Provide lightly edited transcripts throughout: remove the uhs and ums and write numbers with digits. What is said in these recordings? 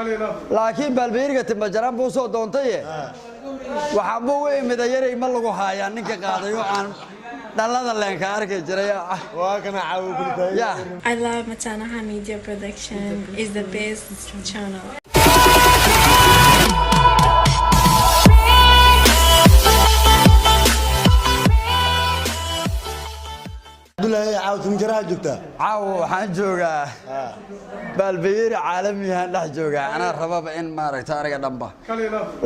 Laakiin baalbeeriga timbajaraan buu soo doontaye, waxaan buu u imida yarey ma lagu haayaa ninka qaaday oo aan dhalada leenka arki jiray. Waa kana caawo kulitaay. Ya. I love Matanaha Media Production. Is the best channel. Cabdullaahi, caawo timjaraha joogtaa? Caawa waxaan joogaa baalbeeri caalamiyahan dhex joogaa. Anaa rababa in maaragta aniga dhanba,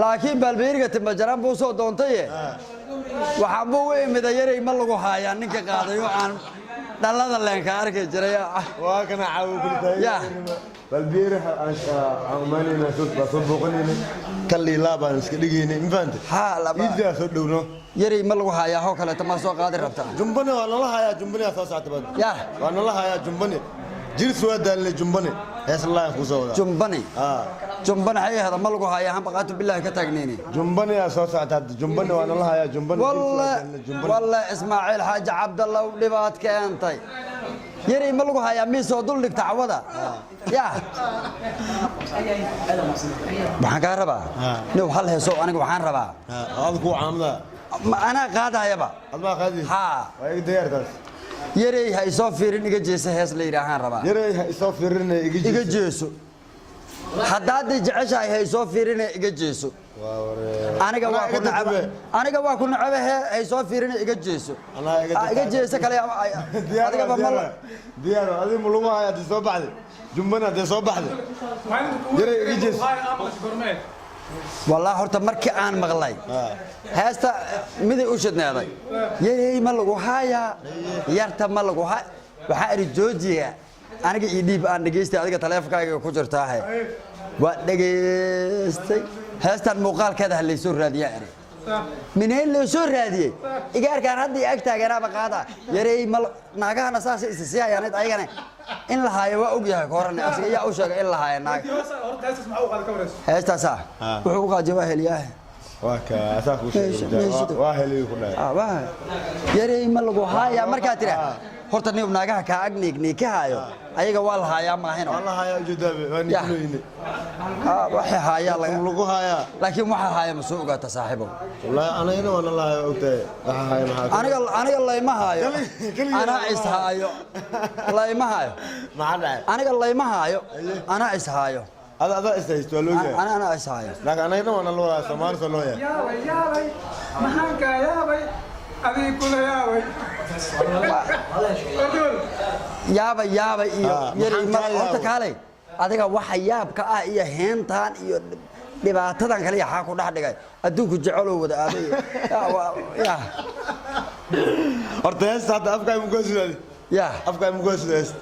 laakiin baalbeeriga timbajaraan buu soo doontaye, waxaan buu u imida yarey ma lagu haayaa ninka qaaday oo aan dhalada leenka arki jiray. Waa kana caawo kulitaay. Ya. Balbiiraha aan umaanayna, baa soo booqanaynay, kal iyo laab aan iska dhigaynay, ma fahantay? Haa, laba. Iidaa soo dhowno. Yarey ma lagu haayaa hoo kaleeto ma soo qaadi rabtaa? Jumbane waa nala hayaa, jumbane soo socota bad. Ya. Waa nala hayaa jumbane, jirs waa daalnay, jumbane hees laan ku soo wadaa. Jumbane? Ah. Jumbane xayahda ma lagu haayaa hanbaqaatu bilaahi ka taagnayni. Jumbane yaa soo socota hadda, jumbane waa nala hayaa jumbane, jirs waa walle daalnay jumbane. Walle Ismaaciil Xaaji Cabdalla u dhibaad keentay. Yarey ma lagu hayaa mii soo dul dhigta cawada? Ya, waxaan kaa rabaa nin hal heeso, aniga waxaan rabaa. Aad ku caamada. Anaa qaadayaba. Aad baa qaadi. Haa. Waa iga diyaartaas. Yarey ha isoo fiirin iga jeesa, hees la yidhaahaan rabaa. Yarey ha isoo fiirinay iga iga jeeso. Jeeso haddaad jeceshahay, ha isoo fiirine iga jeeso. Waa waree. Aniga waa Anaa ku iga nacaba. tartabe. Aniga waa ku nacaba, he ha isoo fiirine iga jeeso. Anaa iga Ah, iga tartabe. jeeso kale. Diyaar. Adigaba ma Diyaar, diyaar. Adiga ma lagu hayaa haddii soo baxday jumbane, haddii soo baxday yarey iga jeeso? Wallahi horta markii aan maqlay heesta miday u shidneeday, yarey ma lagu hayaa, yarta ma lagu haaya, waxaa idhi joojiya, aniga ii dhiib aan dhegaystay. Adiga taleefonkaaga ku jirtaahe waa dhegaystay heestan. Muuqaalkeeda ha laysoo raadiyaa iri, mineen loo soo raadiyey. Igaarkaan hadda i ag taaganaaba qaada yarey ma naagahana saasay isa sii hayaan ayagana in la haayo waa og yahay. Ka horane asiga yaa u sheegay in la haayo naag heestaasaa wuxuu u qaajiya waa heliyaahe. Waa ka asaa kuu sheegay, waa helay ku dhahay. Ah, yarey ma lagu haayaa markaa tira, horta nin naagaha kaa ag niigniig ka haayo ayaga waa la haayaa maahino. Waa la hayaa, ujeedaabe waa ninkinoyne. Ah, waxay haayaa laga lagu hayaa. Laakiin waxa haaya ma soo ogaata, saaxiibow? Wallaahi anagana waa nala hayaa, ogtahay waxa haya maxaa? Aniga layma haayo. Keliya anaa lama is haayo, layma haayo. Maxaa dhacay? Aniga layma haayo, anaa is haayo. Ada is haysto waa loo yahay. Anaa is haayo. Laakiin anagana waa nala wadaa, Soomaali soo loo yahay. Yaabay, yaabay, maxaan kaa yaabay, adii kula yaabay. Odol. Yaaba yaaba iyo Ah, yarey maxaan ma kaa horta yaabay? Kaalay adiga, waxa yaabka ah iyo heentaan iyo dhibaatadan kale yaxaa ku dhex dhigay adduunku jeceloo wada aaday. Ya, ya. Horta heesta hadda afkaa muku hasido? Ya. Afkaa muku hasido heesta?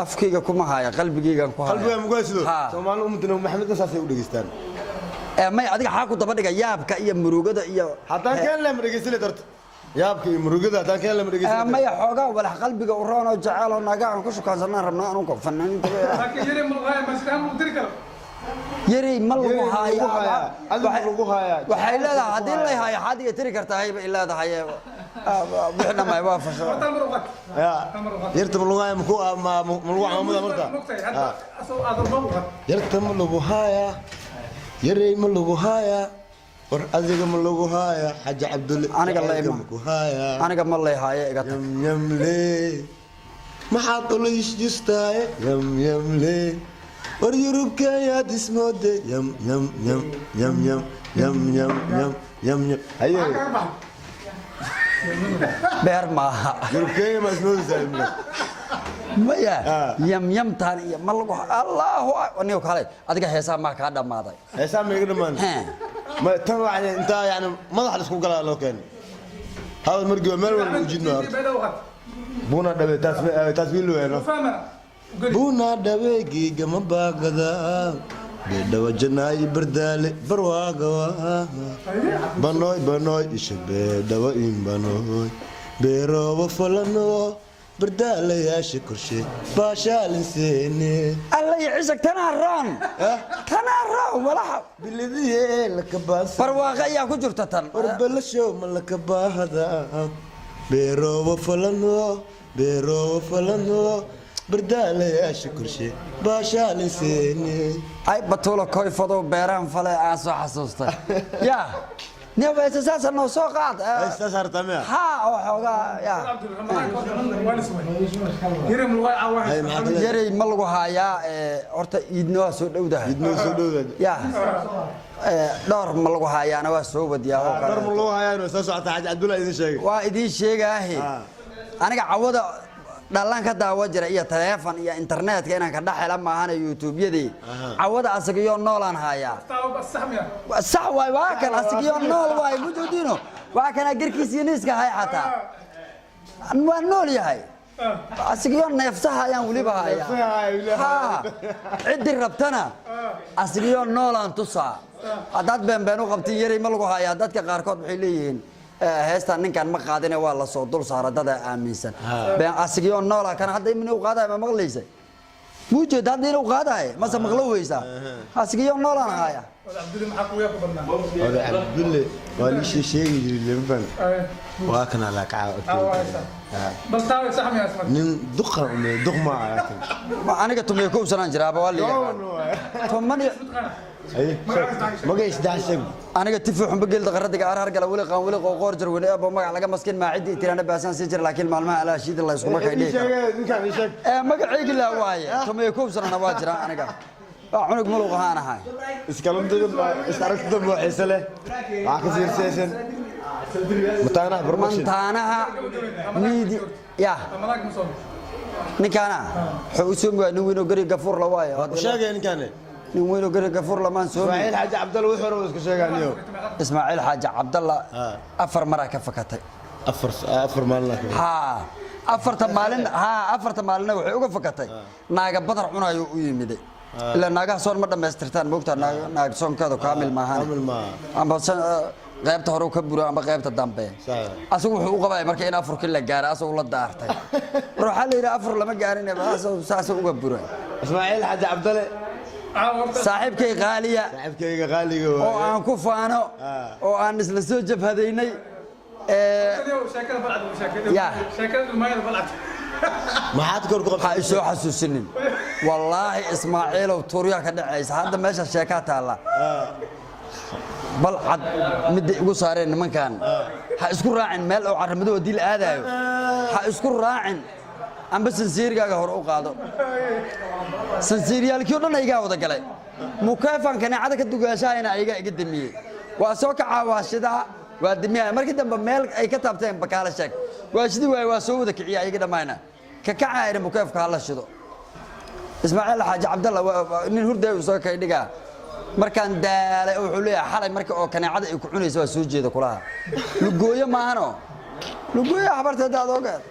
Afkayga kuma haya, qalbigaygan ku haya. Qalbigaa muku hasido. Ha. Soomaali ummadda Nabi Maxamed saasay u dhegeystaan. Ee may, adiga xaa ku daba dhiga yaabka iyo murugada iyo Haddaan keen leh ma dhegeysan leed horta yaabka iyo murugada, haddaan keen leh ma dhegeysan Ee, leed? maya, xoogaa walax qalbiga u roonoo jecel oo naga aan ku shukaansanaan rabnaa anunka fanaaniinta. Laakiin yari mulqaaya maskaan mu diri karo. Yarey ma lagu Yarey ma lagu haayaa. hayaa? Adiga ma lagu hayaa? Waxay leedahay haddii lay haayo xaad iga tiri kartaa hayba i leedahay wixii dhammaay waa fasho. Horta mar uqad. Ya yarta ma lagu hayaa, maku ma ma lagu camaamada marta? Mogtahay hadda asoo aad ma uqad. Yarta ma lagu hayaa, yarey ma lagu hayaa, war adiga ma lagu hayaa, Xaji Cabdulle? Aniga jacaylka layma. Ma ku hayaa? Aniga ma lay haayo, iga tag. Yam yamle, maxaad ula isjistaaye? Yam yamle, war Yurubkayaad ismoode? Yam yam yam yam yam yam yam yam yam yam, haye. Kaga bax. Beer maaha. Yurubkenya ma ismoodaysaa imika? Maya. Ah. Yamyamtaan iyo ma lagu allahu niyo kale, adiga heesaa maa kaa dhammaaday? Heesaa ma iga dhammaan. Hee. Ma tan waa intaa yani madax la isku galaa loo keenay hadal markii waa meel walba ujiidma horta. Bayda uqad. Buuna dhabe taas taas wiil weeno. Fahmana. Geli. Buuna dhabe giigama baagada, beedhawa janaay bardaale barwaagawa, banooy banooy isha beedhawa in banooy beerooba falano bardaalayaasha korshe baashaalinseene. Alla iyo cisag, tanaa roon, tanaa roon walaxa. Bilidiye lakabaasa. Barwaaqo ayaa ku jirta tan. Warbalashow ma lakabaahada, beerooba falano, beerooba falano. Bardaalayaasha korshe baashaaliseene. Ay batuulo koyfadow beerahan fale aan soo xasuustay ya niyo saasa noo soo qaad. Heestaas hartaa miya? Ha, oo xoogaa ya. Hay, maxaa kale? Yarey ma lagu haayaa? Horta iidna waa soo dhowdahay. Idnoo soo dhowdaad. Ya, dhowr ma lagu haayaana waa soo wadiyaa oo Dhar ma kale. loo hayaan? Way soo socotaa. Xaaji Cabdulla idin sheegay. Waa idiin sheegaahe. Aniga cawada dhallaan ka daawa jira iyo taleefon iyo internetka inaan ka dhex hela maahane, youtube-yadii cawada asagiyoo noolaan haayaa. Sax waay, waa kan asigiyo nool waay, mujoodino, waa kana garkiis iyo niiska hay, xataa waa nool yahay, asigiyo neefsaha ayaan weliba hayaa. Ha, ciddii rabtana asigiyo noolaan tusaa. Haddaad beenbeen u qabtin, yaray ma lagu hayaa. Dadka qaarkood waxay leeyihiin, heestan ninkan ma qaadine, waa lasoo dul saara, dada aaminsan been. Asigiyo noola kan hadda imin u qaadaya ma maqlaysa? Mujeed hadda inuu qaadayo mase maqlo weysaa? Asigiyo noolaan haya. Oday Cabdulle waa lii sheegi jiray, lama fahmi. Waa kana laa kaca nin duqa ume duq ma aha. Aniga 11 sanaan jiraaba, waa la yaqaan toban iyo Magaciisa saddex sheeg. Aniga tifi xumba geel daqaradiga arhar gala weli qaan weli qoqoor jar weli abo magac laga maskin maacidii tirana baasaan sii jira, laakiin maalmaha alaashiida la iskuma kay dhihi karo. Ninkaan ii sheeg. Ee magacaygi laa waaye, 11 sanana waa jiraa, aniga waa cunug muluq ahaan ahay. Is aragti dambe oo xiise leh waxaa ka fiirsaysan Mataanaha Production. Mantaanaha miidi ya ninkaana wuxuu u soomi waaya nin weyn oo gari gafuur la waayo. U sheegay ninkaan. Nin weyn oo gari gafuur lamaan soomi. Ismaaciil Xaaji Cabdalle wuxuu rabo iska sheegaaniyo. Ismaaciil Xaaji Cabdalla afar maraa ka fakatay. Afar maalin. Haa, afarta maalin, haa, afarta maalinna waxay uga fakatay naaga badar cunayo u yimiday. Ilaa naagaha soon ma dhammaystirtaan, moogtaa, naag soonkeedu kaamil maahan. Kaamil maaha. Amba qaybta hore ka buro amba qaybta dambe. Sax. Asagu wuxuu u qabaya marka in afurkii la gaaro, asagu la daartay. Mar waxaa la yidhi afur lama gaarin, asagu saasuu uga bura. Ismaaciil Xaaji Cabdalle. Saaxiibkay qaaliya. Saaxiibkayga qaaliga oo waaye. Aan ku faano oo aan isla soo jabhadaynay ee ya. Maxaad kor ku Ha qabtay? isoo xasuusinin, wallaahi Ismaaciilow tuuryaa ka dhacaysa hadda meesha sheekaa taalla. Bal cad midday igu saareen nimankan, ha isku raacin meel oo carramado haddii la aadaayo, ha isku raacin. Amba sansiirigaaga hore u qaado, sansiiriyaalkii o dhan aygaa wada galay, mukeefan kaneecada ka dugaashahayna ayagaa iga damiyey. Waa soo kacaa, waa shidaa, waa damiyaya. Markii dambe meel ay ka taabteen bakaala sheeg, waa shidi waaye, waa soo wada kiciya ayaga dhammayna ka kacaa idhi mukeefka hala shido. Ismaaciil Xaaji Cabdalla nin hurday uu soo kay dhigaa markaan daalay oo wuxuu leeyahay xalay marka oo kaneecada ay ku cunaysa waa soo jeeda kulaha. Lugooyo maahano, lugooyo habarteeda aad ogeed.